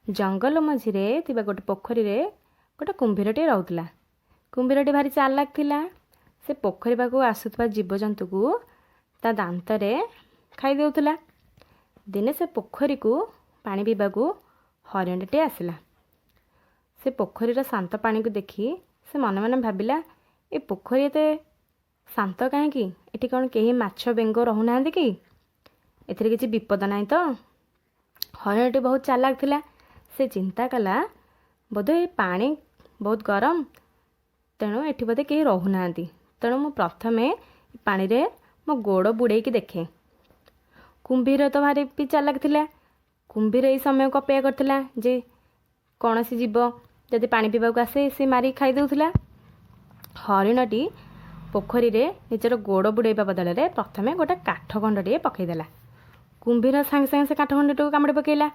ଜଙ୍ଗଲ ମଝିରେ ଥିବା ଗୋଟେ ପୋଖରୀରେ ଗୋଟେ କୁମ୍ଭୀରଟିଏ ରହୁଥିଲା। କୁମ୍ଭୀରଟି ଭାରି ଚାଲାକ ଥିଲା। ସେ ପୋଖରୀ ପାଖକୁ ଆସୁଥିବା ଜୀବଜନ୍ତୁକୁ ତା ଦାନ୍ତରେ ଖାଇ ଦେଉଥିଲା। ଦିନେ ସେ ପୋଖରୀକୁ ପାଣି ପିଇବାକୁ ହରିଣଟିଏ ଆସିଲା। ସେ ପୋଖରୀର ଶାନ୍ତ ପାଣିକୁ ଦେଖି ସେ ମନେ ମନେ ଭାବିଲା, ଏ ପୋଖରୀ ଏତେ ଶାନ୍ତ କାହିଁକି? ଏଠି କ'ଣ କେହି ମାଛ, ବେଙ୍ଗ ରହୁନାହାନ୍ତି କି? ଏଥିରେ କିଛି ବିପଦ ନାହିଁ ତ? ହରିଣଟି ବହୁତ ଚାଲାକ ଥିଲା। ସେ ଚିନ୍ତା କଲା, ବୋଧେ ଏ ପାଣି ବହୁତ ଗରମ, ତେଣୁ ଏଠି ବୋଧେ କେହି ରହୁନାହାନ୍ତି। ତେଣୁ ମୁଁ ପ୍ରଥମେ ପାଣିରେ ମୋ ଗୋଡ଼ ବୁଡ଼େଇକି ଦେଖେ। କୁମ୍ଭୀର ତ ଭାରି ବି ଚାଲାକ ଥିଲା। କୁମ୍ଭୀର ଏଇ ସମୟକୁ ଅପେକ୍ଷା କରିଥିଲା ଯେ କୌଣସି ଜୀବ ଯଦି ପାଣି ପିଇବାକୁ ଆସେ, ସେ ମାରିକି ଖାଇ ଦେଉଥିଲା। ହରିଣଟି ପୋଖରୀରେ ନିଜର ଗୋଡ଼ ବୁଡ଼େଇବା ବଦଳରେ ପ୍ରଥମେ ଗୋଟେ କାଠ ଖଣ୍ଡଟିଏ ପକାଇଦେଲା। କୁମ୍ଭୀର ସାଙ୍ଗେ ସାଙ୍ଗେ ସେ କାଠ ଖଣ୍ଡଟିକୁ କାମୁଡ଼ି ପକାଇଲା।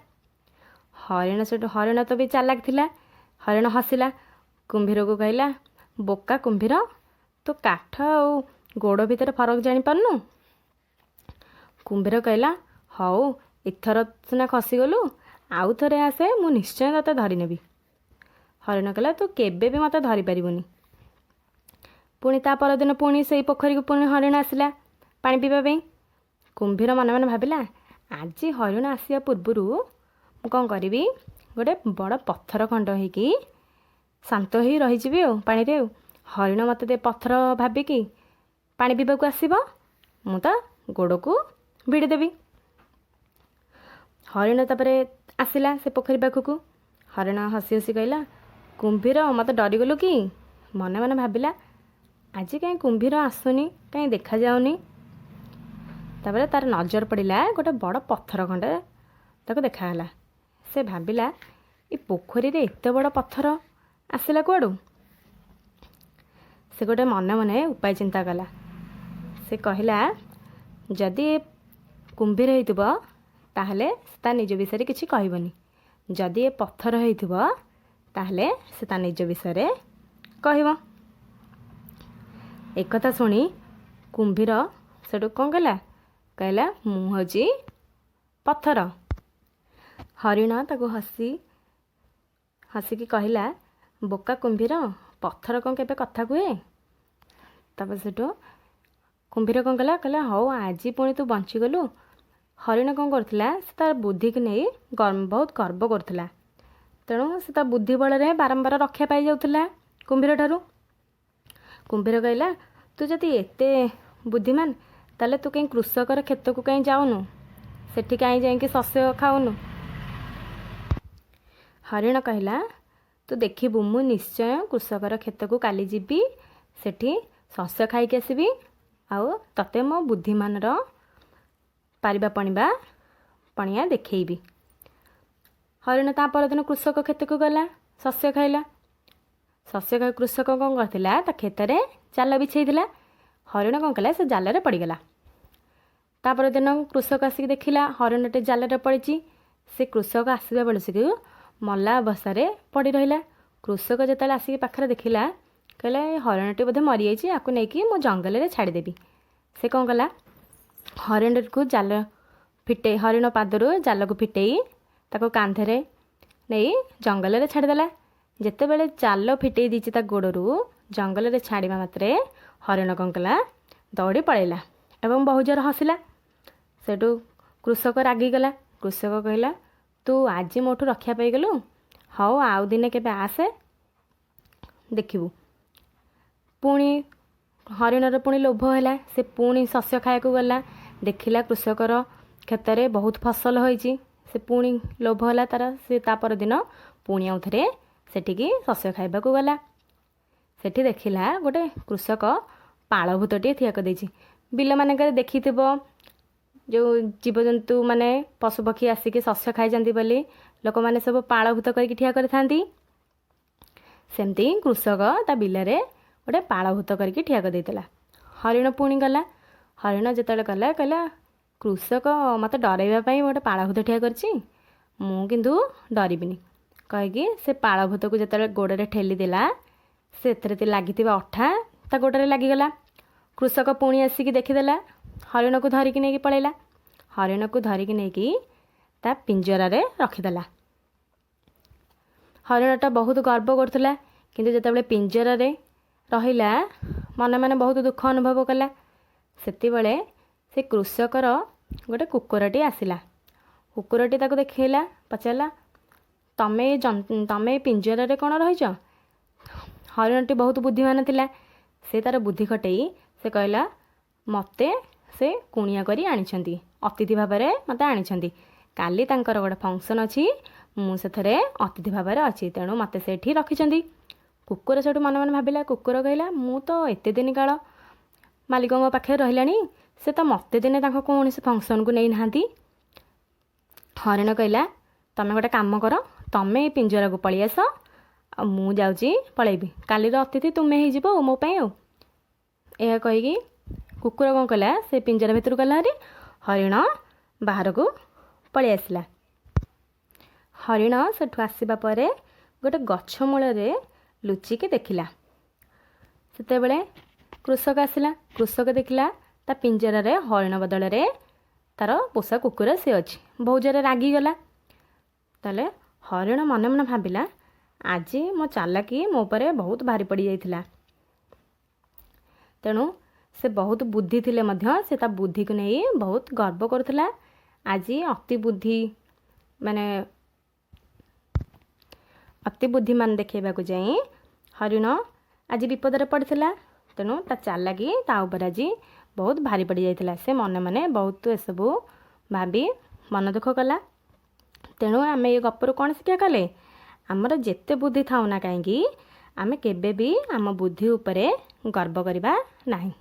ହରିଣ ସେଠୁ, ହରିଣ ତ ବି ଚାଲାକ ଥିଲା, ହରିଣ ହସିଲା। କୁମ୍ଭୀରକୁ କହିଲା, ବୋକା କୁମ୍ଭୀର, ତୁ କାଠ ଆଉ ଗୋଡ଼ ଭିତରେ ଫରକ ଜାଣିପାରୁନୁ? କୁମ୍ଭୀର କହିଲା, ହଉ, ଏଥର ସିନା ଖସିଗଲୁ, ଆଉ ଥରେ ଆସେ, ମୁଁ ନିଶ୍ଚୟ ତୋତେ ଧରିନେବି। ହରିଣ କହିଲା, ତୁ କେବେ ବି ମୋତେ ଧରିପାରିବୁନି। ପୁଣି ତା ପରଦିନ ପୁଣି ସେଇ ପୋଖରୀକୁ ପୁଣି ହରିଣ ଆସିଲା ପାଣି ପିଇବା ପାଇଁ। କୁମ୍ଭୀର ମନେ ମନେ ଭାବିଲା, ଆଜି ହରିଣ ଆସିବା ପୂର୍ବରୁ ମୁଁ କ'ଣ କରିବି? ଗୋଟେ ବଡ଼ ପଥର ଖଣ୍ଡ ହେଇକି ଶାନ୍ତ ହେଇ ରହିଯିବି ଆଉ ପାଣିରେ, ଆଉ ହରିଣ ମୋତେ ଦେ ପଥର ଭାବିକି ପାଣି ପିଇବାକୁ ଆସିବ, ମୁଁ ତା ଗୋଡ଼କୁ ଭିଡ଼ିଦେବି। ହରିଣ ତାପରେ ଆସିଲା ସେ ପୋଖରୀ ପାଖକୁ। ହରିଣ ହସି ହସି କହିଲା, କୁମ୍ଭୀର, ମୋତେ ଡରିଗଲୁ କି? ମନେ ମନେ ଭାବିଲା, ଆଜି କାହିଁ କୁମ୍ଭୀର ଆସୁନି, କାହିଁ ଦେଖାଯାଉନି? ତାପରେ ତାର ନଜର ପଡ଼ିଲା, ଗୋଟେ ବଡ଼ ପଥର ଖଣ୍ଡେ ତାକୁ ଦେଖାଗଲା। ସେ ଭାବିଲା, ଏ ପୋଖରୀରେ ଏତେ ବଡ଼ ପଥର ଆସିଲା କୁଆଡ଼ୁ? ସେ ଗୋଟେ ମନେ ମନେ ଉପାୟ ଚିନ୍ତା କଲା। ସେ କହିଲା, ଯଦି ଏ କୁମ୍ଭୀର ହେଇଥିବ, ତାହେଲେ ସେ ତା ନିଜ ବିଷୟରେ କିଛି କହିବନି। ଯଦି ଏ ପଥର ହେଇଥିବ, ତାହେଲେ ସେ ତା ନିଜ ବିଷୟରେ କହିବ। ଏକଥା ଶୁଣି କୁମ୍ଭୀର ସେଠୁ କ'ଣ କଲା? କହିଲା, ମୁଁ ହେଉଛି ପଥର। ହରିଣ ତାକୁ ହସି ହସିକି କହିଲା, ବୋକା କୁମ୍ଭୀର, ପଥର କ'ଣ କେବେ କଥା କୁହେ? ତାପରେ ସେଠୁ କୁମ୍ଭୀର କ'ଣ କଲା? କହିଲା, ହଉ, ଆଜି ପୁଣି ତୁ ବଞ୍ଚିଗଲୁ। ହରିଣ କ'ଣ କରୁଥିଲା? ସେ ତାର ବୁଦ୍ଧିକୁ ନେଇ ବହୁତ ଗର୍ବ କରୁଥିଲା। ତେଣୁ ସେ ତା ବୁଦ୍ଧି ବଳରେ ବାରମ୍ବାର ରକ୍ଷା ପାଇଯାଉଥିଲା କୁମ୍ଭୀର ଠାରୁ। କୁମ୍ଭୀର କହିଲା, ତୁ ଯଦି ଏତେ ବୁଦ୍ଧିମାନ, ତାହେଲେ ତୁ କାହିଁ କୃଷକର କ୍ଷେତକୁ କାହିଁ ଯାଉନୁ? ସେଠି କାହିଁ ଯାଇକି ଶସ୍ୟ ଖାଉନୁ? ହରିଣ କହିଲା, ତୁ ଦେଖିବୁ, ମୁଁ ନିଶ୍ଚୟ କୃଷକର କ୍ଷେତକୁ କାଲି ଯିବି, ସେଠି ଶସ୍ୟ ଖାଇକି ଆସିବି ଆଉ ତତେ ମୋ ବୁଦ୍ଧିମାନର ପାରିବା ପଣିଆ ଦେଖେଇବି। ହରିଣ ତା ପରଦିନ କୃଷକ କ୍ଷେତକୁ ଗଲା, ଶସ୍ୟ ଖାଇଲା। ଶସ୍ୟ ଖାଇ କୃଷକ କ'ଣ କରିଥିଲା? ତା କ୍ଷେତରେ ଜାଲ ବିଛେଇଥିଲା। ହରିଣ କ'ଣ କଲା? ସେ ଜାଲରେ ପଡ଼ିଗଲା। ତା ପରଦିନ କୃଷକ ଆସିକି ଦେଖିଲା, ହରିଣଟି ଜାଲରେ ପଡ଼ିଛି। ସେ କୃଷକ ଆସିବା ବେଳକୁ ମଲା ଅବସ୍ଥାରେ ପଡ଼ି ରହିଲା। କୃଷକ ଯେତେବେଳେ ଆସିକି ପାଖରେ ଦେଖିଲା, କହିଲା, ଏ ହରିଣଟି ବୋଧେ ମରିଯାଇଛି, ଆକୁ ନେଇକି ମୁଁ ଜଙ୍ଗଲରେ ଛାଡ଼ିଦେବି। ସେ କ'ଣ କଲା? ହରିଣଟିକୁ ଜାଲ ଫିଟେଇ, ହରିଣ ପାଦରୁ ଜାଲକୁ ଫିଟେଇ ତାକୁ କାନ୍ଧରେ ନେଇ ଜଙ୍ଗଲରେ ଛାଡ଼ିଦେଲା। ଯେତେବେଳେ ଜାଲ ଫିଟେଇ ଦେଇଛି ତା ଗୋଡ଼ରୁ, ଜଙ୍ଗଲରେ ଛାଡ଼ିବା ମାତ୍ରେ ହରିଣ କ'ଣ କଲା? ଦୌଡ଼ି ପଳେଇଲା ଏବଂ ବହୁ ଜୋର ହସିଲା। ସେଠୁ କୃଷକ ରାଗିଗଲା। କୃଷକ କହିଲା, ତୁ ଆଜି ମୋଠୁ ରକ୍ଷା ପାଇଗଲୁ, ହଉ, ଆଉ ଦିନେ କେବେ ଆସେ, ଦେଖିବୁ। ପୁଣି ହରିଣର ପୁଣି ଲୋଭ ହେଲା। ସେ ପୁଣି ଶସ୍ୟ ଖାଇବାକୁ ଗଲା। ଦେଖିଲା, କୃଷକର କ୍ଷେତରେ ବହୁତ ଫସଲ ହୋଇଛି। ସେ ପୁଣି ଲୋଭ ହେଲା ତାର। ସେ ତା ପରଦିନ ପୁଣି ଆଉ ଥରେ ସେଠିକି ଶସ୍ୟ ଖାଇବାକୁ ଗଲା। ସେଠି ଦେଖିଲା, ଗୋଟେ କୃଷକ ପାଳଭୂତଟିଏ ଠିଆ କରିଦେଇଛି। ବିଲମାନଙ୍କରେ ଦେଖିଥିବ, ଯେଉଁ ଜୀବଜନ୍ତୁ ମାନେ ପଶୁପକ୍ଷୀ ଆସିକି ଶସ୍ୟ ଖାଇଯାନ୍ତି ବୋଲି ଲୋକମାନେ ସବୁ ପାଳଭୂତ କରିକି ଠିଆ କରିଥାନ୍ତି। ସେମିତି କୃଷକ ତା ବିଲରେ ଗୋଟେ ପାଳଭୂତ କରିକି ଠିଆ କରିଦେଇଥିଲା। ହରିଣ ପୁଣି ଗଲା। ହରିଣ ଯେତେବେଳେ ଗଲା, କହିଲା, କୃଷକ ମୋତେ ଡରାଇବା ପାଇଁ ଗୋଟେ ପାଳଭୂତ ଠିଆ କରିଛି, ମୁଁ କିନ୍ତୁ ଡରିବିନି କହିକି ସେ ପାଳଭୂତକୁ ଯେତେବେଳେ ଗୋଡ଼ରେ ଠେଲିଦେଲା, ସେଥିରେ ଲାଗିଥିବା ଅଠା ତା ଗୋଡ଼ରେ ଲାଗିଗଲା। କୃଷକ ପୁଣି ଆସିକି ଦେଖିଦେଲା, ହରିଣକୁ ଧରିକି ନେଇକି ପଳେଇଲା। ହରିଣକୁ ଧରିକି ନେଇକି ତା ପିଞ୍ଜରାରେ ରଖିଦେଲା। ହରିଣଟା ବହୁତ ଗର୍ବ କରୁଥିଲା, କିନ୍ତୁ ଯେତେବେଳେ ପିଞ୍ଜରାରେ ରହିଲା, ମନେ ମନେ ବହୁତ ଦୁଃଖ ଅନୁଭବ କଲା। ସେତେବେଳେ ସେ କୃଷକର ଗୋଟେ କୁକୁରଟି ଆସିଲା। କୁକୁରଟି ତାକୁ ଦେଖେଇଲା, ପଚାରିଲା, ତମେ ଏ ପିଞ୍ଜରାରେ କ'ଣ ରହିଛ? ହରିଣଟି ବହୁତ ବୁଦ୍ଧିମାନ ଥିଲା। ସେ ତା'ର ବୁଦ୍ଧି ଖଟେଇ ସେ କହିଲା, ମୋତେ ସେ କୁଣିଆ କରି ଆଣିଛନ୍ତି, ଅତିଥି ଭାବରେ ମୋତେ ଆଣିଛନ୍ତି। କାଲି ତାଙ୍କର ଗୋଟେ ଫଙ୍କସନ୍ ଅଛି, ମୁଁ ସେଥିରେ ଅତିଥି ଭାବରେ ଅଛି, ତେଣୁ ମୋତେ ସେଇଠି ରଖିଛନ୍ତି। କୁକୁର ସେଠୁ ମନେ ମନେ ଭାବିଲା। କୁକୁର କହିଲା, ମୁଁ ତ ଏତେ ଦିନ କାଳ ମାଲିକଙ୍କ ପାଖରେ ରହିଲାଣି, ସେ ତ ମୋତେ ଦିନେ ତାଙ୍କ କୌଣସି ଫଙ୍କସନ୍କୁ ନେଇନାହାନ୍ତି। ହରିଣ କହିଲା, ତମେ ଗୋଟେ କାମ କର, ତମେ ଏ ପିଞ୍ଜରାକୁ ପଳେଇ ଆସ ଆଉ ମୁଁ ଯାଉଛି ପଳେଇବି। କାଲିର ଅତିଥି ତୁମେ ହେଇଯିବ ଆଉ ମୋ ପାଇଁ। ଆଉ ଏହା କହିକି କୁକୁର କ'ଣ କଲା? ସେ ପିଞ୍ଜରା ଭିତରକୁ ଗଲା ହାରି, ହରିଣ ବାହାରକୁ ପଳେଇ ଆସିଲା। ହରିଣ ସେଠୁ ଆସିବା ପରେ ଗୋଟେ ଗଛ ମୂଳରେ ଲୁଚିକି ଦେଖିଲା। ସେତେବେଳେ କୃଷକ ଆସିଲା। କୃଷକ ଦେଖିଲା ତା ପିଞ୍ଜରାରେ ହରିଣ ବଦଳରେ ତାର ପୋଷା କୁକୁର ସେ ଅଛି। ବହୁତ ଜୋରରେ ରାଗିଗଲା। ତାହେଲେ ହରିଣ ମନେ ମନେ ଭାବିଲା, ଆଜି ମୋ ଚାଲାକି ମୋ ଉପରେ ବହୁତ ଭାରି ପଡ଼ିଯାଇଥିଲା। ତେଣୁ ସେ ବହୁତ ବୁଦ୍ଧି ଥିଲେ ମଧ୍ୟ ସେ ତା ବୁଦ୍ଧିକୁ ନେଇ ବହୁତ ଗର୍ବ କରୁଥିଲା। ଆଜି ଅତି ବୁଦ୍ଧି, ମାନେ ଅତି ବୁଦ୍ଧିମାନ ଦେଖାଇବାକୁ ଯାଇ ହରିଣ ଆଜି ବିପଦରେ ପଡ଼ିଥିଲା। ତେଣୁ ତା ଚାଲାକି ତା ଉପରେ ଆଜି ବହୁତ ଭାରି ପଡ଼ିଯାଇଥିଲା। ସେ ମନେ ମନେ ବହୁତ ଏସବୁ ଭାବି ମନ ଦୁଃଖ କଲା। ତେଣୁ ଆମେ ଏ ଗପରୁ କ'ଣ ଶିକ୍ଷା କଲେ? ଆମର ଯେତେ ବୁଦ୍ଧି ଥାଉ ନା କାହିଁକି, ଆମେ କେବେ ବି ଆମ ବୁଦ୍ଧି ଉପରେ ଗର୍ବ କରିବା ନାହିଁ।